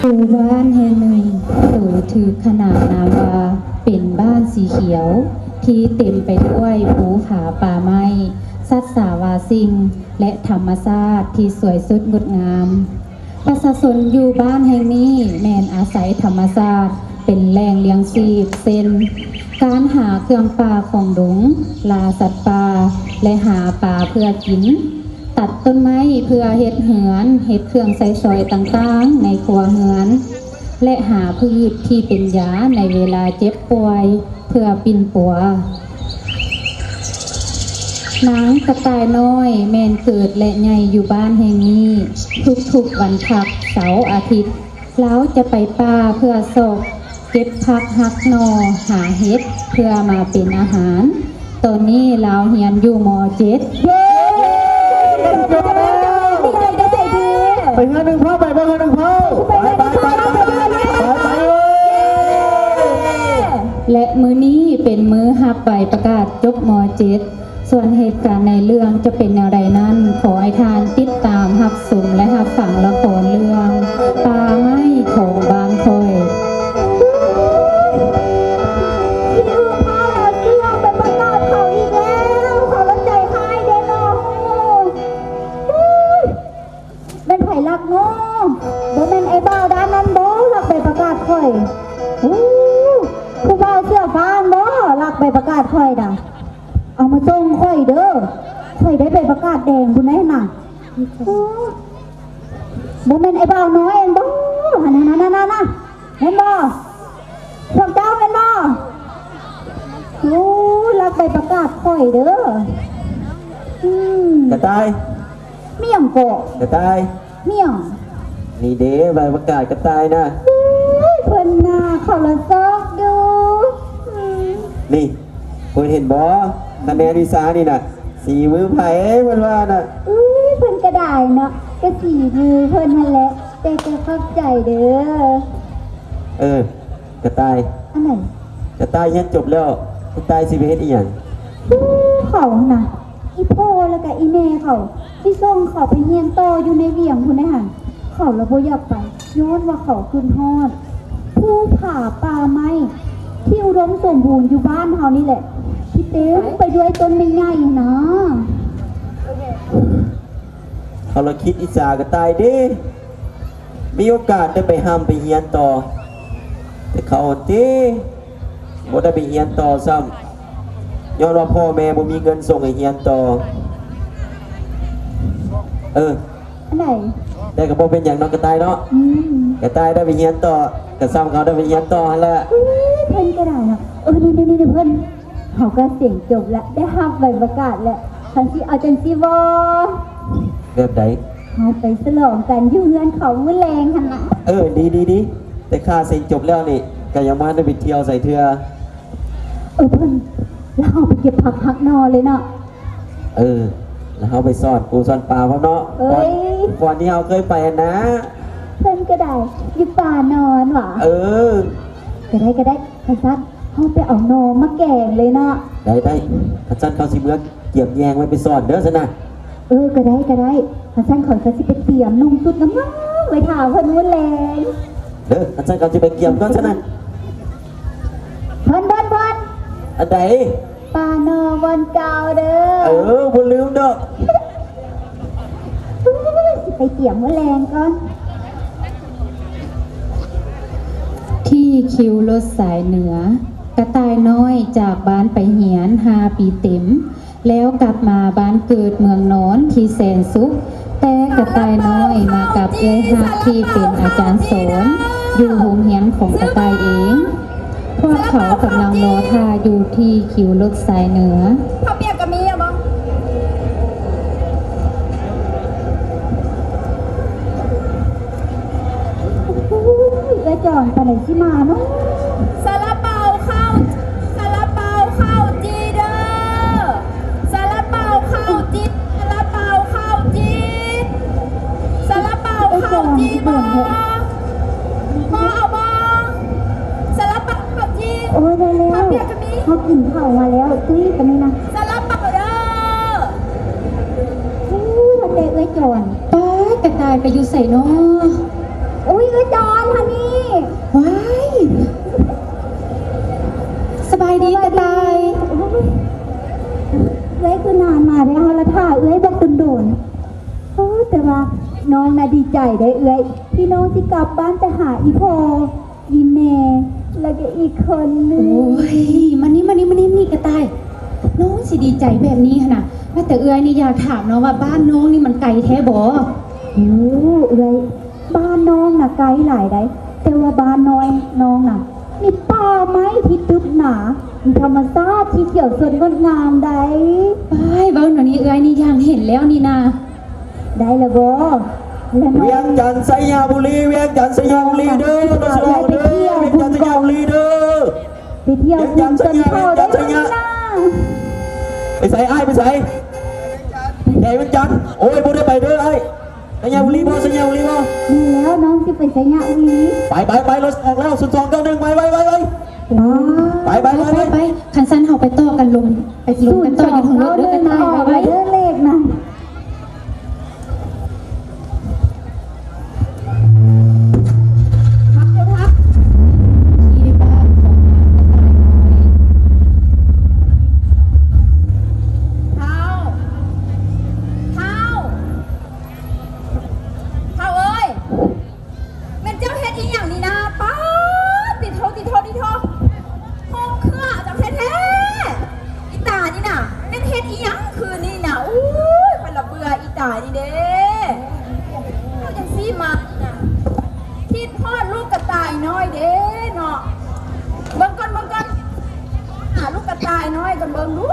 ຢູ່ບ້ານແຫ່ງໜຶ່ງ ໂດຍຖືກຂນານນາມວ່າເປັນບ້ານສີຂຽວ ທີ່ເຕັມໄປດ້ວຍພູຜາປ່າໄມ້, ສັດສາວາສິ່ງ ແລະ ທຳມະຊາດທີ່ສວຍສົດງົດງາມ. ປະຊາຊົນຢູ່ບ້ານແຫ່ງນີ້ແມ່ນອາໄສທຳມະຊາດເປັນແຫຼ່ງລ້ຽງຊີບ ເຊັ່ນ ການຫາເຄື່ອງປ່າຂອງດົງ, ລ່າສັດປ່າ ແລະ ຫາປາເພື່ອກິນ, ຕັດຕົ້ນໄມ້ເພື່ອເຮັດເຮືອນ, ເຮັດເຄື່ອງໃຊ້ສອຍຕ່າງໆໃນຄົວເຮືອນ ແລະ ຫາພືດທີ່ເປັນຢາໃນເວລາເຈັບປ່ວຍເພື່ອປິ່ນປົວ. ນາງກະຕ່າຍນ້ອຍແມ່ນເກີດ ແລະ ໃຫຍ່ຢູ່ບ້ານແຫ່ງນີ້. ທຸກໆວັນພັກເສົາອາທິດ ລາວຈະໄປປ່າເພື່ອຊອກເກັບຜັກຫັກໜໍ່ ຫາເຫັດເພື່ອມາເປັນອາຫານ. ຕອນນີ້ລາວຮຽນຢູ່ ມໍເຈັດ. ເຢ້! ໄປເຮືອນໜຶ່ງເຜົ່າ ໄປເຮືອນໜຶ່ງເຜົ່າ ໄປ ໄປ ໄປ ໄປ ໄປ ໄປ ເອີຍ! ແລະ ມື້ນີ້ເປັນມື້ຮັບໃບປະກາດຈົບ ມໍເຈັດ. ສ່ວນເຫດການໃນເລື່ອງຈະເປັນແນວໃດນັ້ນ, ຂໍໃຫ້ທ່ານຕິດຕາມຮັບຊົມ ແລະ ຮັບຟັງລະຄອນເລື່ອງ ປ່າໄມ້ຂອງບ້ານຂ້ອຍ. ແມ່ນໃຜລັກນໍ? ບໍ່ແມ່ນໄອ້ບ່າວດ້ານນັ້ນບໍ ລັກໃບປະກາດຂ້ອຍ? ໂອ້ ຜູ້ບ່າວເສື້ອຟ້າຫັ້ນບໍ ລັກໃບປະກາດຂ້ອຍນະ? ເອົາມາສົ່ງຂ້ອຍເດີ ຂ້ອຍໄດ້ໃບປະກາດແດງພຸ້ນໃດຫັ້ນນະ. ໂອ້ ບໍ່ແມ່ນໄອ້ບ່າວນ້ອຍຫັ້ນບໍ? ຫັ້ນນະ ນັ້ນໆໆ ແມ່ນບໍ່? ພວກເຈົ້າແມ່ນບໍ່? ໂອ້ ລັກໃບປະກາດຂ້ອຍເດີ. ອືມ ກະຕ່າຍ ມີຫຍັງເກາະ? ກະຕ່າຍ ມີຫຍັງ? ນີ້ເດ້ ໃບປະກາດກະຕ່າຍນະ. ໂອ້ຍ ເພິ່ນນະ ເຂົາລະຊອກຢູ່. ອືມ ນີ້ ເພິ່ນເຫັນບໍ່? ຄະແນນວິຊານີ້ນະ ສີມືໃຜ ເພິ່ນວ່ານະ. ອຸ້ຍ ເພິ່ນກະດາຍເນາະ ກະສີມືເພິ່ນຫັ້ນແຫຼະ ແຕ່ກະຂອບໃຈເດີ. ເອີ ກະຕ່າຍ ອັນໃດ? ກະຕ່າຍຮຽນຈົບແລ້ວ ກະຕ່າຍຊິໄປເຮັດອີ່ຫຍັງ? ໂອ້ ເຂົາຫັ້ນນະ ອີ່ພໍ່ແລ້ວກະອີ່ແມ່ເຂົາຊິສົ່ງເຂົາໄປຮຽນຕໍ່ຢູ່ໃນວຽງພຸ້ນເດ້ຫັ້ນ. ເຂົາລະບໍ່ຢາກໄປ ຍ້ອນວ່າເຂົາຄິດຮອດພູຜາປ່າໄມ້ທີ່ອຸດົມສົມບູນຢູ່ບ້ານເຮົານີ້ແຫຼະ ທີ່ເຕັມໄປດ້ວຍຕົ້ນໄມ້ໃຫຍ່ນະ. ເຂົາລະຄິດອິດສາກະຕ່າຍເດ້ ມີໂອກາດໄດ້ໄປຮ່ຳໄປຮຽນຕໍ່ ແຕ່ເຂົາຫັ້ນຕິ ບໍ່ໄດ້ໄປຮຽນຕໍ່ຊ້ຳ ຍ້ອນວ່າພໍ່ແມ່ບໍ່ມີເງິນສົ່ງໃຫ້ຮຽນຕໍ່. ເອີ ອັນໃດ? ແຕ່ກະບໍ່ເປັນຫຍັງເນາະ ກະຕ່າຍເນາະ. ອືມ ກະຕ່າຍໄດ້ໄປຮຽນຕໍ່ ກະຊ້ຳເຂົາໄດ້ໄປຮຽນຕໍ່ຫັ້ນແຫຼະ. ອຸ້ຍ ເພິ່ນກະໄດ້ເນາະ. ເອີ ນີ້ໆໆ ເພິ່ນ ເຮົາກະເສັງຈົບລະ ໄດ້ຮັບໃບປະກາດລະ ຄັນຊິເອົາຈັ່ງຊີ້ບໍ? ແບບໃດ? ເຮົາໄປສະຫຼອງກັນຢູ່ເຮືອນເຂົາມື້ແລງຫັ້ນນະ. ເອີ ດີໆໆ ແຕ່ຂ້າເສັງຈົບແລ້ວນີ້ ກະຍັງບໍ່ທັນໄດ້ໄປທ່ຽວໃສເທື່ອ. ເອີ ເພິ່ນ ລະເຮົາໄປເກັບຜັກຫັກໜໍ່ເລີຍເນາະ. ເອີ ລະເຮົາໄປສອນປູສອນປາພ້ອມເນາະ. ເອີຍ ບ່ອນ ບ່ອນທີ່ເຮົາເຄີຍໄປຫັ້ນນະ. ເພິ່ນກະໄດ້ ຢູ່ປ່ານອນຫວາ? ເອີ ກະໄດ້ ກະໄດ້ ຄັນຊັ້ນ ເຮົາໄປເອົາໜໍ່ມາແກງເລີຍເນາະ. ໄດ້ ໄດ້ ຄັນຊັ້ນເຂົາຊິເມືອກຽມແຍງໄວ້ໄປສອນເດີຊັ້ນນະ. ເອີ ກະໄດ້ ກະໄດ້ ຄັນຊັ້ນເຂົາກະຊິໄປຕຽມນຸ່ງຊຸດງາມໆໄວ້ຖ້າເພິ່ນມື້ແລງເດີ. ຄັນຊັ້ນເຂົາຊິໄປກຽມກ່ອນຊັ້ນນະ. ເພິ່ນ ເພິ່ນ ເພິ່ນ ອັນໃດ? ປາໜໍ່ບ່ອນເກົ່າເດີ. ເອີ ບໍ່ລືມດອກ. ຊິໄປຕຽມມື້ແລງກ່ອນ. ທີ່ຄິວລົດສາຍເໜືອ ກະຕ່າຍນ້ອຍຈາກບ້ານໄປຮຽນຫ້າປີເຕັມ ແລ້ວກັບມາບ້ານເກີດເມືອງນອນທີ່ແສນສຸກ, ແຕ່ກະຕ່າຍນ້ອຍມາກັບເອື້ອຍຮັກທີ່ເປັນອາຈານສອນຢູ່ໂຮງຮຽນຂອງກະຕ່າຍເອງ. ພວກເຂົາກຳລັງລໍຖ້າຢູ່ທີ່ຄິວລົດສາຍເໜືອ. ເຂົ້າປຽກກະມີບໍ່? ເອື້ອຍຈອນ ປານໃດຊິມາເນາະ? ຊາລາເປົາເຂົ້າ ຊາລາເປົາເຂົ້າຈີ່ເດີ. ຊາລາເປົາເຂົ້າຈີ່ ຊາລາເປົາເຂົ້າຈີ່ ຊາລາເປົາເຂົ້າຈີ່ບໍ? ພໍເອົາບໍ? ຊາລາເປົາເຂົ້າຈີ່. ໂອ້ຍ ໄດ້ແລ້ວ ເຂົ້າປຽກກະມີ. ເຮົາກິນເຂົ້າມາແລ້ວ ຕຸ້ຍກະມີນະ. ຊາລາເປົາເດີ. ໂອ້ ວ່າແຕ່ເອື້ອຍຈອນ ປ້າ ກະຕ່າຍໄປຢູ່ໃສນໍ? ໂອ້ຍ ຈອນຫັ້ນນີ້ ວ້າຍ ສະບາຍດີກະຕ່າຍ. ໂອ້ຍ ເອື້ອຍຄືນານມາແທ້ ເຮົາລະຖ້າເອື້ອຍບັກດົນໆ. ໂອ້ ແຕ່ວ່ານ້ອງນະດີໃຈເດ້ເອື້ອຍ ທີ່ນ້ອງຊິກັບບ້ານໄປຫາອີ່ພໍ່ ອີ່ແມ່ ແລ້ວກະອີກຄົນໜຶ່ງ. ໂອ້ຍ ມານີ້ ມານີ້ ມານີ້ ມານີ້ກະຕ່າຍ. ນ້ອງຊິດີໃຈແບບນີ້ຫັ້ນນະ ວ່າແຕ່ເອື້ອຍນີ້ຢາກຖາມເນາະວ່າບ້ານນ້ອງນີ້ມັນໄກແທ້ບໍ່? ໂອ້ ເອື້ອຍ ບ້ານນ້ອງນະໄກຫຼາຍໃດ ແຕ່ວ່າບ້ານນ້ອຍນ້ອງນະມີປ່າໄມ້ທີ່ຕຶບໜາ ມີທຳມະຊາດທີ່ຂຽວສົດງົດງາມໃດ. ອ້າຍ ເວົ້າແນວນີ້ເອື້ອຍນີ້ຢາກເຫັນແລ້ວນີ້ນາ. ໄດ້ລະບໍ່? ແລ້ວນ້ອງ ວຽງຈັນໄຊຍະບູລີ ວຽງຈັນໄຊຍະບູລີເດີ ນ້ອງຊິເວົ້າເດີ ວຽງຈັນໄຊຍະບູລີເດີ ໄປທ່ຽວບຸນກັນເຂົ້າໄດ້ບໍ່ນະ? ໄປໃສອ້າຍ ໄປໃສ? ແຂວງວຽງຈັນ. ໂອ້ຍ ບໍ່ໄດ້ໄປເດີອ້າຍ. ໄຊຍະບູລີບໍ່? ໄຊຍະບູລີບໍ່? ແມ່ນແລ້ວ ນ້ອງຊິໄປໄຊຍະບູລີ. ໄປ ໄປ ໄປ ລົດອອກແລ້ວ ສູນສອງເກົ້າໜຶ່ງ ໄປ ໄປ ໄປ ໄປ ໄປ ໄປ ໄປ ໄປ ໄປ. ຄັນຊັ້ນເຮົາໄປຕໍ່ກັນລົງ ໄປລົງກັນຕໍ່ຢູ່ທາງລົດເດີ ໄປ ໄປ ໄປ ໄປເດີເລກນະ. ທ້າວ ທ້າວ ທ້າວເອີຍ ແມ່ນເຈົ້າເຮັດອີ່ຫຍັງນີ້ນາ? ປາດ ຕິໂທ ຕິໂທ ຕິໂທ ຫ້ອງເຄືອເຈົ້າແທ້ໆ. ອີ່ຕານີ້ນະ ແມ່ນເຮັດອີ່ຫຍັງຄືນນີ້ນະ? ໂອ້ຍ ຂ້ອຍລະເບື່ອອີ່ຕານີ້ເດ້. ເອົາຈັ່ງຊີ້ມານີ້ນະ ຄິດຮອດລູກກະຕ່າຍນ້ອຍເດ້ເນາະ. ເບິ່ງກ່ອນ ເບິ່ງກ່ອນ ຫາລູກກະຕ່າຍນ້ອຍກ່ອນ ເບິ່ງດູ.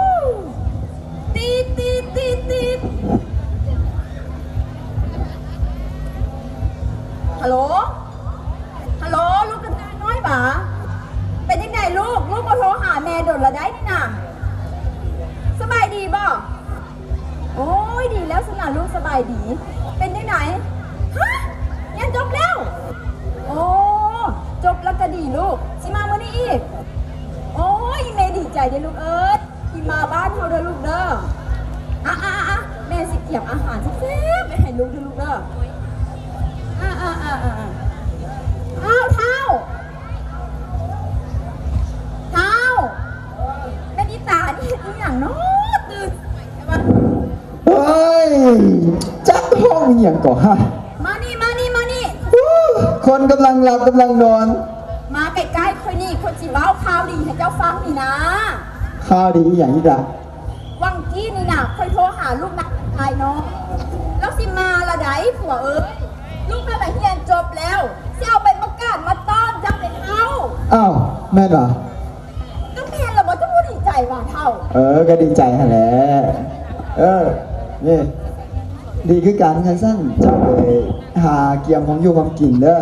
ຕີດ ຕີດ ຕີດ ຕີດ. ຮັລໂຫຼ ຮັລໂຫຼ ລູກກະຕ່າຍນ້ອຍບາ ເປັນຈັ່ງໃດລູກ? ລູກບໍ່ໂທຫາແມ່ດົນລະໄດ໋ນີ້ນະ. ສະບາຍດີບໍ່? ໂອ້ຍ ດີແລ້ວຊັ້ນນະລູກ ສະບາຍດີ. ເປັນຈັ່ງໃດ? ຮະ ຮຽນຈົບແລ້ວ? ໂອ້ ຈົບແລ້ວກະດີລູກ ຊິມາມື້ນີ້ອີກ? ໂອ້ຍ ແມ່ດີໃຈເດ້ລູກເອີຍ. ທີ່ມາບ້ານເຮົາເດີລູກເດີ. ອະ ອະ ອະ ອະ ແມ່ຊິກຽມອາຫານແຊບໆໄວ້ໃຫ້ລູກເດີລູກເດີ. ອະ ອະ ອະ ອະ ອະ. ອ້າວ ທ້າວ ທ້າວ ແມ່ນອີ່ຕານີ້ເຮັດອີ່ຫຍັງເນາະ? ຕື່ນສາຍແທ້ວະ. ໂອ້ຍ ຈັກຫ້ອງອີ່ຫຍັງກໍຫາ. ມານີ້ ມານີ້ ມານີ້. ຄົນກຳລັງຫຼັບກຳລັງນອນ. ມາໃກ້ໆຂ້ອຍນີ້ ຂ້ອຍຊິເວົ້າຂ່າວດີໃຫ້ເຈົ້າຟັງນີ້ນາ. ຂ່າວດີອີ່ຫຍັງອີກລະ? ຫວ່າງກີ້ນີ້ນະ ຂ້ອຍໂທຫາລູກນາຍນ້ອຍ ລາວຊິມາລະໃດ໋ ຜົວເອີຍ. ລູກລາວນະຮຽນຈົບແລ້ວ ຊິເອົາໃບປະກາດມາຕ້ອນເຈົ້າເດ້ເຖົ້າ. ອ້າວ ແມ່ນຫວາ? ກໍແມ່ນລະບໍ່ ເຈົ້າບໍ່ດີໃຈຫວາເຖົ້າ? ເອີ ກໍດີໃຈຫັ້ນແຫຼະ. ເອີ ນີ້ ດີຄືກັນ. ຄັນຊັ້ນເຈົ້າໄປຫາກຽມຂອງຢູ່ຂອງກິນເດີ.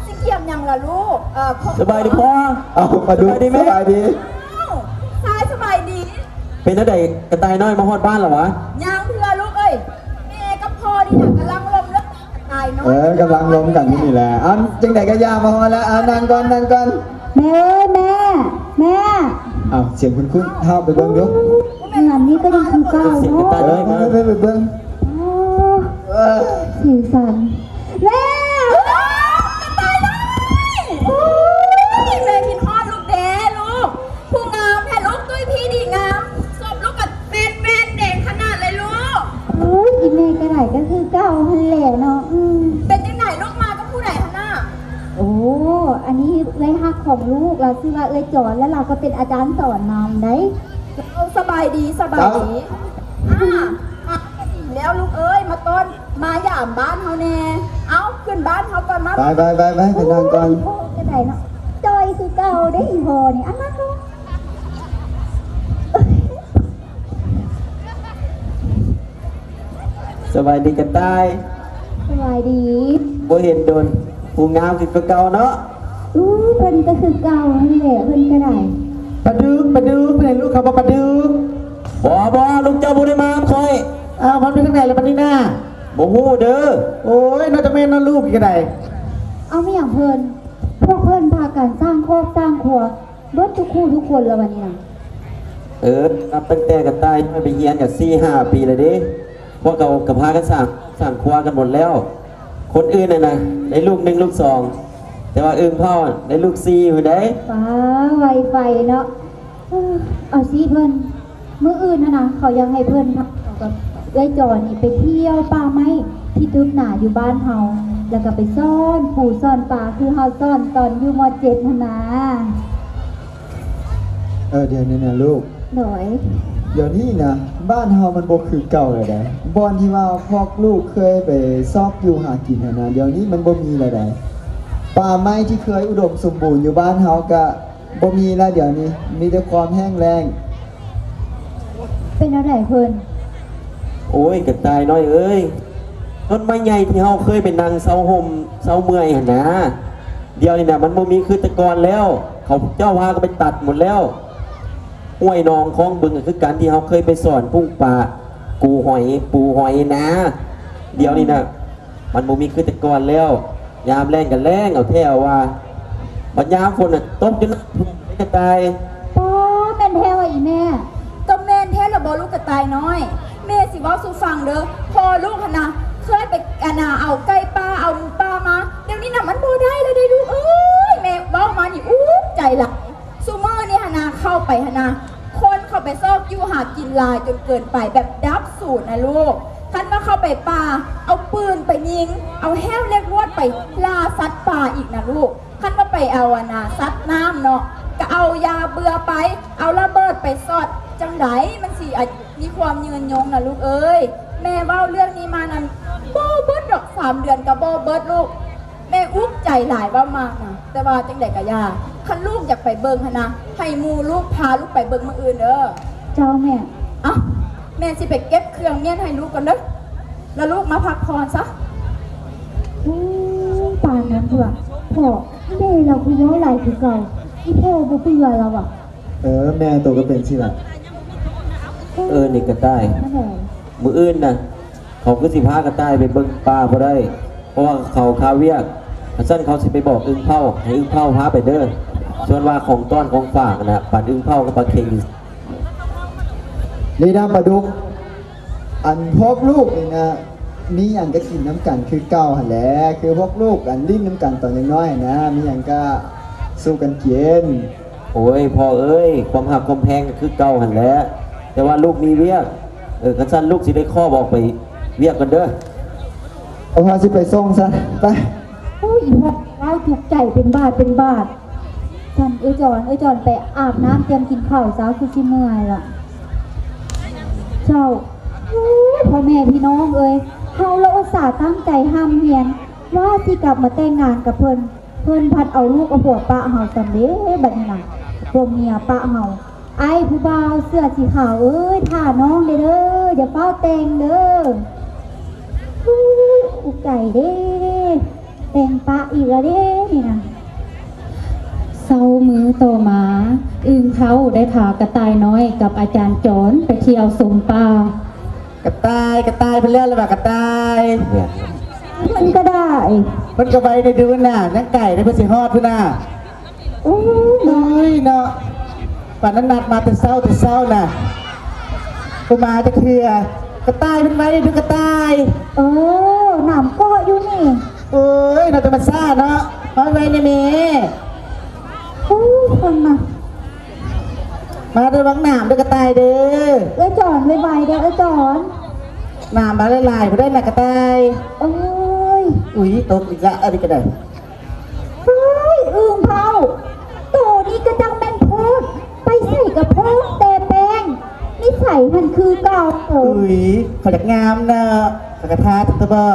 ຊິກຽມຫຍັງລະລູກ? ເອີ ຂອງ ສະບາຍດີພໍ່. ເອົາ ປາດຸກ ສະບາຍດີແມ່. ສະບາຍດີ. ອ້າວ ຊາຍສະບາຍດີ. ເປັນແນວໃດ ກະຕ່າຍນ້ອຍມາຮອດບ້ານລະຫວາ? ຍັງເທື່ອລູກເອີຍ. ແມ່ກັບພໍ່ນີ້ນະກຳລັງລົມເລື່ອງກະຕ່າຍນ້ອຍ. ເອີ ກຳລັງລົມກັນຢູ່ນີ້ແຫຼະ. ເອົາ ຈັ່ງໃດກະຢ່າ ມາຮອດແລ້ວ. ເອົາ ນັ່ງກ່ອນ ນັ່ງກ່ອນ. ແມ່ເອີຍ ແມ່ ແມ່. ເອົາ ສຽງຄຸ້ນໆ. ເຮົາໄປເບິ່ງດູ. ເຮືອນນີ້ກໍຍັງຄືເກົ່າເນາະ. ເອີ ໄປ ໄປ ໄປເບິ່ງ. ໂອ້ ເອີ ສີສັນ. ແມ່ ຕາຍແລ້ວ. ໂອ້ຍ ແມ່ຄິດຮອດລູກເດ້ລູກ. ຜູ້ງາມແທ້ລູກ. ຕຸ້ຍພີດີງາມ. ສົບລູກກະແບນໆແດງຂະໜາດເລີຍລູກ. ໂອ້ຍ ອີ່ແມ່ກະໄດ້ກະຄືເກົ່າຫັ້ນແຫຼະເນາະ. ອືມ ເປັນຈັ່ງໃດລູກ ມາກັບຜູ້ໃດຫັ້ນນະ? ໂອ້ ອັນນີ້ເອື້ອຍຮັກຂອງລູກ ລາວຊື່ວ່າເອື້ອຍຈອນ ແລະລາວກໍເປັນອາຈານສອນນຳໃດ. ເຈົ້າ ສະບາຍດີ ສະບາຍດີ. ເຈົ້າ ອ່າ ມາກະດີແລ້ວລູກເອີຍ ມາຕ້ອນ ມາຢາມບ້ານເຮົາແດ່. ເອົາ ຂຶ້ນບ້ານເຮົາກ່ອນ ມາ. ໄປ ໄປ ໄປ ໄປ ໄປນັ່ງກ່ອນ. ໂອ້ຍ ຈັ່ງໃດເນາະ ຈ່ອຍຄືເກົ່າເດ້ອີ່ພໍ່ນີ້. ອາ ນັ່ງລົງ. ສະບາຍດີກະຕ່າຍ. ສະບາຍດີ. ບໍ່ເຫັນດົນ ຜູ້ງາມຂຶ້ນກວ່າເກົ່າເນາະ. ອູ້ ເພິ່ນກະຄືເກົ່າຫັ້ນແຫຼະ ເພິ່ນກະໄດ້. ປາດຸກ ປາດຸກ ເພິ່ນເອີ້ນລູກເຂົາວ່າປາດຸກ. ບໍ່ ບໍ່ ລູກເຈົ້າບໍ່ໄດ້ມານຳຂ້ອຍ. ອ້າວ ມັນໄປທາງໃດລະບັດນີ້ນາ? ບໍ່ຮູ້ເດີ. ໂອ້ຍ ໜ້າຈະແມ່ນນະລູກນີ້ກະໄດ້. ເອົາ ແມ່ນຫຍັງເພິ່ນ? ພວກເພິ່ນພາກັນສ້າງຄອບສ້າງຄົວ ເບິດທຸກຄູ່ທຸກຄົນລະວະນີ້ນະ. ເອີ ນັບຕັ້ງແຕ່ກະຕ່າຍໄປຮຽນກະສີ່ຫ້າປີລະເດ້. ພວກເຂົາກະພາກັນສ້າງ ສ້າງຄົວກັນໝົດແລ້ວ. ໂຄ ຄົນອື່ນຫັ້ນນະ ໄດ້ລູກໜຶ່ງລູກສອງ ແຕ່ວ່າອຶ່ງເຜົ່າໄດ້ລູກສີ່ພຸ້ນເດ້. ປ້າ ໄວໄຟເນາະ. ເອີ ເອົາຊິເພິ່ນ ມື້ອື່ນຫັ້ນນະ ເຂົາຢາກໃຫ້ເພິ່ນພາກັບເອື້ອຍຈອນນີ້ໄປທ່ຽວປ່າໄມ້ທີ່ຕຶກໜາຢູ່ບ້ານເຮົາ ແລ້ວກໍໄປຊ້ອນປູຊ້ອນປາ ຄືເຮົາຊ້ອນຕອນຢູ່ ມໍເຈັດ ຫັ້ນນາ. ເອີ ດຽວນີ້ນະລູກ. ໂດຍ. ດຽວນີ້ນະ ບ້ານເຮົາມັນບໍ່ຄືເກົ່າແລ້ວໃດ໋. ບ່ອນທີ່ວ່າພວກລູກເຄີຍໄປຊອກຢູ່ຫາກິນຫັ້ນນະ ດຽວນີ້ມັນບໍ່ມີແລ້ວໃດ໋. ປ່າໄມ້ທີ່ເຄີຍອຸດົມສົມບູນຢູ່ບ້ານເຮົາກະບໍ່ມີແລ້ວ ດຽວນີ້ມີແຕ່ຄວາມແຫ້ງແລ້ງ. ເປັນແນວໃດເພິ່ນ? ໂອ້ຍ ກະຕ່າຍນ້ອຍເອີຍ, ຕົ້ນໄມ້ໃຫຍ່ທີ່ເຮົາເຄີຍໄປນັ່ງເຊົາຮົ່ມເຊົາເມື່ອຍຫັ້ນນະ ດຽວນີ້ນະ ມັນບໍ່ມີຄືແຕ່ກ່ອນແລ້ວ. ເຂົາເຈົ້າພາກັນໄປຕັດໝົດແລ້ວ. ຫ້ວຍໜອງຄອງບຶງກໍຄືກັນ ທີ່ເຮົາເຄີຍໄປສອນປຸ້ງປາ ກູຫອຍ ປູຫອຍນະ ດຽວນີ້ນະ ມັນບໍ່ມີຄືແຕ່ກ່ອນແລ້ວ. ຍາມແລ້ງກໍແລ້ງເອົາແທ້ເອົາວ່າ ບັດຍາມຝົນນະ ຕົກຈົນນ້ຳຖ້ວມເດ້ກະຕ່າຍ. ປ້າ ແມ່ນແທ້ຫວາອີ່ແມ່? ກໍແມ່ນແທ້ລະບໍລູກກະຕ່າຍນ້ອຍ. ແມ່ຊິເວົ້າສູ່ຟັງເດີ ພໍ່ລູກຫັ້ນນະ ເຄີຍໄປ ອັນນາ ເອົາໄກ່ປ່າ ເອົາໝູປ່າມາ ດຽວນີ້ນະ ມັນບໍ່ໄດ້ແລ້ວເດ້ລູກເອີຍ. ແມ່ເວົ້າມານີ້ອຸກໃຈຫຼາຍ. ຊຸມື້ນີ້ຫັ້ນນະ ເຂົ້າໄປຫັ້ນນະ ຄົນເຂົ້າໄປຊອກຢູ່ຫາກິນຫຼາຍຈົນເກີນໄປ ແບບດັບສູນນະລູກ. ຄັນວ່າເຂົ້າໄປປ່າ ເອົາປືນໄປຍິງ ເອົາແຮ້ວເຫຼັກລວດໄປລ່າສັດປ່າອີກນະລູກ. ຄັນວ່າໄປເອົາ ອັນນາ ສັດນ້ຳເນາະ ກໍເອົາຢາເບື່ອໄປ ເອົາລະເບີດໄປຊັອດ ຈັ່ງໃດມັນຊິ ອະ ມີຄວາມຍືນຍົງນະລູກເອີຍ. ແມ່ເວົ້າເລື່ອງນີ້ມານັ້ນ ບໍ່ເບິດດອກ ສາມເດືອນກໍບໍ່ເບິດລູກ. ແມ່ອຸກໃຈຫຼາຍເວົ້າມາກນະ ແຕ່ວ່າຈັ່ງໃດກໍຢ່າ ຄັນລູກຢາກໄປເບິ່ງຫັ້ນນະ ໃຫ້ໝູ່ລູກພາລູກໄປເບິ່ງມື້ອື່ນເດີ. ເຈົ້າແມ່. ເອົ້າ ແມ່ຊິໄປເກັບເຄື່ອງມ້ຽນໃຫ້ລູກກ່ອນເດີ ແລ້ວລູກມາພັກຜ່ອນຊະ. ໂອ້ ປານນັ້ນພຸ້ນຫວາ ພໍ່ ແມ່ລາວຄືເວົ້າຫຼາຍຄືເກົ່າ ອີ່ພໍ່ບໍ່ເບື່ອລາວຫວາ. ເອີ ແມ່ໂຕກໍເປັນຊີ້ລະ. ເອີ ນີ້ກະຕ່າຍ ມື້ອື່ນນະ ເຂົາຄືຊິພາກະຕ່າຍໄປເບິ່ງປ່າບໍ່ໄດ້ ເພາະວ່າເຂົາຄາວຽກ. ຄັນຊັ້ນເຂົາຊິໄປບອກອຶ່ງເຜົ່າ ໃຫ້ອຶ່ງເຜົ່າພາໄປເດີ. ສ່ວນວ່າຂອງຕ້ອນຂອງຝາກນະ ປານອຶ່ງເຜົ່າກັບປາເຄັງ. ນີ້ນະປາດຸກ ອັນພວກລູກນີ້ນະ ມີຫຍັງກໍກິນນຳກັນຄືເກົ່າຫັ້ນແຫຼະ. ຄືພວກລູກ ອັນຫຼິ້ນນຳກັນຕອນຍັງນ້ອຍຫັ້ນນະ ມີຫຍັງກໍສູ້ກັນກິນ. ໂອ້ຍ ພໍ່ເອີຍ ຄວາມຮັກຄວາມແພງກໍຄືເກົ່າຫັ້ນແຫຼະ ແຕ່ວ່າລູກມີວຽກ. ເອີ ຄັນຊັ້ນລູກຊິໄດ້ຂອບອອກໄປວຽກກ່ອນເດີ. ເອົາ ພາຊິໄປສົ່ງຊະ ໄປ. ໂອ້ຍ ອີ່ພໍ່ເວົ້າທຸກໃຈເປັນບາດເປັນບາດ. ຊັ້ນເອື້ອຍຈອນ ເອື້ອຍຈອນໄປອາບນ້ຳຕຽມກິນເຂົ້າຊະ ຄືຊິເມື່ອຍລະ. ເຈົ້າ ໂອ້ຍ ພໍ່ແມ່ພີ່ນ້ອງເອີຍ ເຮົາລະອຸດສ່າຕັ້ງໃຈຮ່ຳຮຽນ ວ່າຊິກັບມາແຕ່ງງານກັບເພິ່ນ. ເພິ່ນພັດເອົາລູກເອົາຜົວປະເຮົາຊັ້ນເດ້ ບັດນີ້ນະ ຜົວເມຍປະເຮົາ. ອ້າຍຜູ້ບ່າວເສື້ອສີຂາວເອີຍ ຖ້ານ້ອງແດ່ເດີ ຢ່າຟ້າວແຕ່ງເດີ. ອຸ້ຍ ອຸກໃຈເດ້ ແຕ່ງປະອີກລະເດ້ນີ້ນະ. ເຊົ້າມື້ຕໍ່ມາ ອຶ່ງເຖົ້າໄດ້ພາກະຕ່າຍນ້ອຍກັບອາຈານຈອນໄປທ່ຽວຊົມປ່າ. ກະຕ່າຍ ກະຕ່າຍ ເພິ່ນແລ້ວລະວ່າກະຕ່າຍ. ເພິ່ນກໍໄດ້ ເພິ່ນກໍໄວໃນດູນະ ຍັງໄກໃນ ເພິ່ນຊິຮອດພຸ້ນນະ. ໂອ້ຍ ໂອ້ຍເນາະ ປານນັ້ນນັດມາແຕ່ເຊົ້າ ແຕ່ເຊົ້ານະ ບໍ່ມາຈັກເທື່ອ. ກະຕ່າຍ ເພິ່ນໄວໃນດູກະຕ່າຍ. ເອີ ນ້ຳເກາະຢູ່ນີ້. ໂອ້ຍ ເນາະ ທຳມະຊາດເນາະ ມາໄວແດ່ແມ່. ໂອ້ຍ ຄົນມາ ມາລະວັງໜາມເດີກະຕ່າຍເດີ. ເອື້ອຍຈອນ ໄວໆເດີເອື້ອຍຈອນ. ໜາມມາຫຼາຍໆ ບໍ່ໄດ້ນະກະຕ່າຍ. ໂອ້ຍ ອຸ້ຍ ຕົກອີກລະ ອັນນີ້ກະໄດ້. ເຮີ້ຍ ອຶ່ງເຜົາ ໂຕນີ້ກະຈັ່ງແມ່ນໂພດ ໄປໃສກະໂພດແຕ່ແປ້ງ ນິໄສຫັ້ນຄືເກົ່າ. ອຸ້ຍ ເຂົາຢາກງາມນະ ເຂົາກະທາຕົວເບາະ.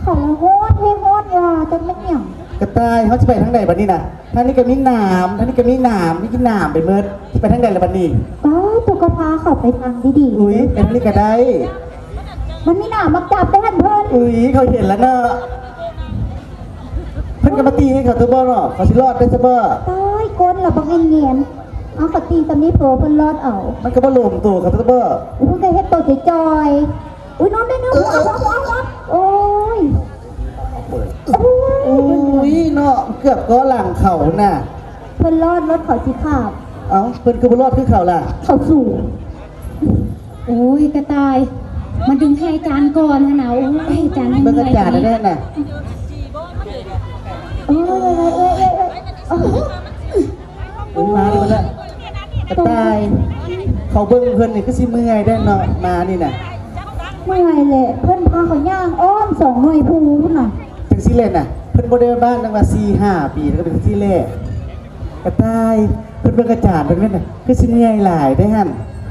ເຂົາລະຮ້ອນແທ້ຮ້ອນວ່າ ຈັກແມ່ນຫຍັງ. ກະຕ່າຍ ເຮົາຊິໄປທາງໃດບັດນີ້ນະ? ທາງນີ້ກະມີໜາມ ທາງນີ້ກະມີໜາມ ມີແຕ່ໜາມໄປໝົດ ຊິໄປທາງໃດລະບັດນີ້? ປ້າ ໂຕກະພາເຂົາໄປທາງດີໆ. ອຸ້ຍ ໄປທາງນີ້ກະໄດ້ ມັນມີໜາມມາຈັບໄປຫັ້ນເພິ່ນ. ອຸ້ຍ ເຂົາເຫັນລະເນາະ ເພິ່ນກະມາຕີໃຫ້ເຂົາຕົວເບາະເນາະ ເຂົາຊິລອດໄດ້ຊະເບາະ. ຕາຍ ກົ້ນລະບັກແໜ້ນໆ ເອົາ ເຂົາຕີສ່ຳນີ້ໂພ ເພິ່ນລອດເອົາ ມັນກະບໍ່ລົງໂຕເຂົາຕົວເບາະ. ອຸ້ຍ ກະເຮັດໂຕຈ່ອຍໆ. ອຸ້ຍ ນອນໄດ້ເນາະ. ເອີ ເອີ ໂອ້ຍ ໂອ້ຍ ອຸ້ຍ ເນາະ ເກືອບກໍຫຼັງເຂົານະ. ເພິ່ນລອດ ລົດເຂົາຊິຂາບ. ເອົ້າ ເພິ່ນຄືບໍ່ລອດຄືເຂົາລະ? ເຂົາສູງ. ໂອ້ຍ ກະຕ່າຍ ມາດຶງໃຫ້ອາຈານກ່ອນຫັ້ນນະ. ໂອ້ຍ ອາຈານ ເບິ່ງອາຈານແດ່ນະ. ໂອ້ຍ ໂອ້ຍ ໂອ້ຍ ໂອ້ຍ ໂອ້ຍ ໂອ້ຍ ມາດີລະ. ກະຕ່າຍ ເຂົາເບິ່ງເພິ່ນນີ້ຄືຊິເມື່ອຍແດ່ເນາະ ມານີ້ນະ. ເມື່ອຍແຫຼະ ເພິ່ນພາຂ້ອຍຍ່າງອ້ອມສອງໜ່ວຍພູພຸ້ນນະ. ຈັ່ງຊີ້ແຫຼະນະ ເພິ່ນບໍ່ໄດ້ມາບ້ານຕັ້ງວ່າສີ່ຫ້າປີ ແລ້ວກະເປັນຈັ່ງຊີ້ແຫຼະ. ກະຕ່າຍ ເພິ່ນເບິ່ງອາຈານເພິ່ນແມ່ນນະ ຄືຊິເມື່ອຍຫຼາຍເດ້ຫັ້ນ.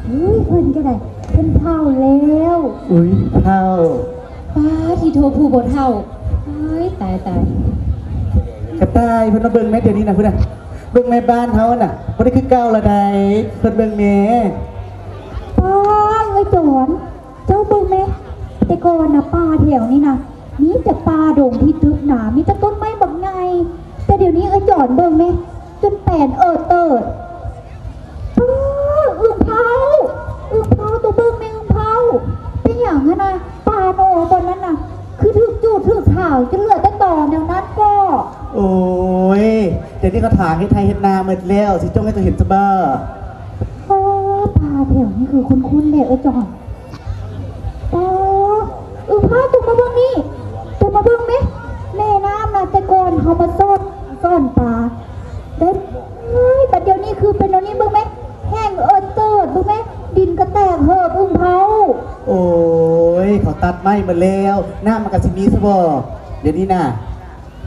ອຸ້ຍ ເພິ່ນກະໄດ້ ເພິ່ນເຖົ້າແລ້ວ. ອຸ້ຍ ເຖົ້າ. ປາດ ທີ່ໂທ ຜູ້ບໍ່ເຖົ້າ. ເອີຍ ຕາຍ ຕາຍ. ກະຕ່າຍ ເພິ່ນມາເບິ່ງແມ້ ດຽວນີ້ນະ ພຸ້ນນະ ເບິ່ງແມ້ ບ້ານເຮົານະ ບໍ່ໄດ້ຄືເກົ່າລະໃດ. ເພິ່ນເບິ່ງແມ້. ປາດ ເອີຍຈອນ ເຈົ້າເບິ່ງແມ້ ແຕ່ກ່ອນນະ ປ່າແຖວນີ້ນະ ມີແຕ່ປ່າດົງທີ່ຕຶບໜາ ມີແຕ່ຕົ້ນໄມ້ບັກໃຫຍ່. ແຕ່ດຽວນີ້ເອີຍຈອນເບິ່ງແມ້ ຈົນແປນເອີດເຕີດ. ປາດ ອຶ່ງເພົາ ອຶ່ງເພົາ ໂຕເບິ່ງແມ້ ອຶ່ງເພົາ. ເປັນຫຍັງຫັ້ນນະ ປ່າໂນບ່ອນນັ້ນນະ ຄືຖືກຈູດຖືກຖາງ ຈົນເຫຼືອແຕ່ຕໍແນວນັ້ນກໍ. ໂອ້ຍ ດຽວນີ້ເຂົາຖາງເຮັດໄຮ່ເຮັດນາໝົດແລ້ວ ຊິຈົ່ງໃຫ້ເຈົ້າເຫັນຊະບໍ. ໂອ້ ປ່າແຖວນີ້ຄືຄຸ້ນໆແຫຼະເອີຍຈອນ. ອໍ ອຶ່ງເພົາ ໂຕມາເບິ່ງນີ້ ໂຕມາເບິ່ງແມ້ ແມ່ນ້ຳນະ ແຕ່ກ່ອນເຮົາມາສອນ ສອນປາໄດ້. ເອີຍ ບັດດຽວນີ້ຄືເປັນແນວນີ້ ເບິ່ງແມ້ ແຫ້ງເອີດເຕີດ ເບິ່ງແມ້ ດິນກະແຕກເຫີບ ອຶ່ງເພົາ. ໂອ້ຍ ເຂົາຕັດໄມ້ໝົດແລ້ວ ນ້ຳມັນກະຊິມີຊະບໍ ດຽວນີ້ນະ.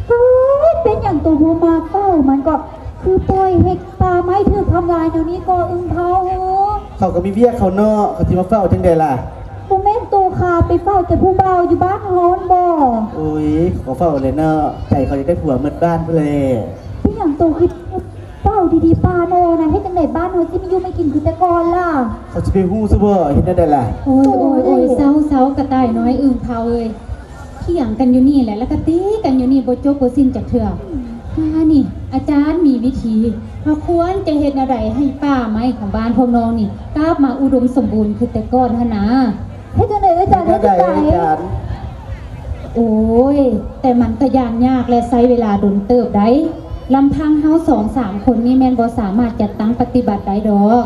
ໂອ້ຍ ເປັນຫຍັງໂຕບໍ່ມາເຝົ້າມັນກໍ ຄືປ່ອຍໃຫ້ປ່າໄມ້ຖືກທຳລາຍແນວນີ້ກໍ ອຶ່ງເພົາ. ເຂົາກະມີວຽກເຂົາເນາະ ເຂົາຊິມາເຝົ້າຈັ່ງໃດລະ. ບໍ່ແມ່ນໂຕຄາໄປເຝົ້າແຕ່ຜູ້ບ່າວຢູ່ບ້ານເຮົາຫັ້ນບໍ? ໂອ້ຍ ເຂົາກະເຝົ້າແຫຼະເນາະ ໃຈເຂົາຢາກໄດ້ຜົວໝົດບ້ານພຸ້ນແຫຼະ. ເປັນຫຍັງໂຕຄືເຝົ້າດີໆ ປ່າໂນນະ ເຮັດຈັ່ງໃດບ້ານເຮົາຊິມີຢູ່ມີກິນຄືແຕ່ກ່ອນລະ? ເຂົາຊິໄປຮູ້ຊະບໍ ເຮັດແນວໃດລະ? ໂອ້ຍ ໂອ້ຍ ໂອ້ຍ ເຊົາໆ ກະຕ່າຍນ້ອຍ ອຶ່ງເພົາເອີຍ. ຖຽງກັນຢູ່ນີ້ແຫຼະ ແລ້ວກະຕີກັນຢູ່ນີ້ ບໍ່ຈົບບໍ່ສິ້ນຈັກເທື່ອ. ມານີ້ ອາຈານມີວິທີ ເຮົາຄວນຈະເຮັດແນວໃດໃຫ້ປ່າໄມ້ຂອງບ້ານພວກນ້ອງນີ້ ກັບມາອຸດົມສົມບູນຄືແຕ່ກ່ອນຫັ້ນນາ. ເຮັດຈັ່ງໃດອາຈານ? ເຮັດຈັ່ງໃດ? ໂອ້ຍ ແຕ່ມັນກະຢ້ານຍາກ ແລະ ໃຊ້ເວລາດົນເຕີບໃດ໋. ລຳພັງເຮົາສອງສາມຄົນນີ້ແມ່ນບໍ່ສາມາດຈັດຕັ້ງປະຕິບັດໄດ້ດອກ.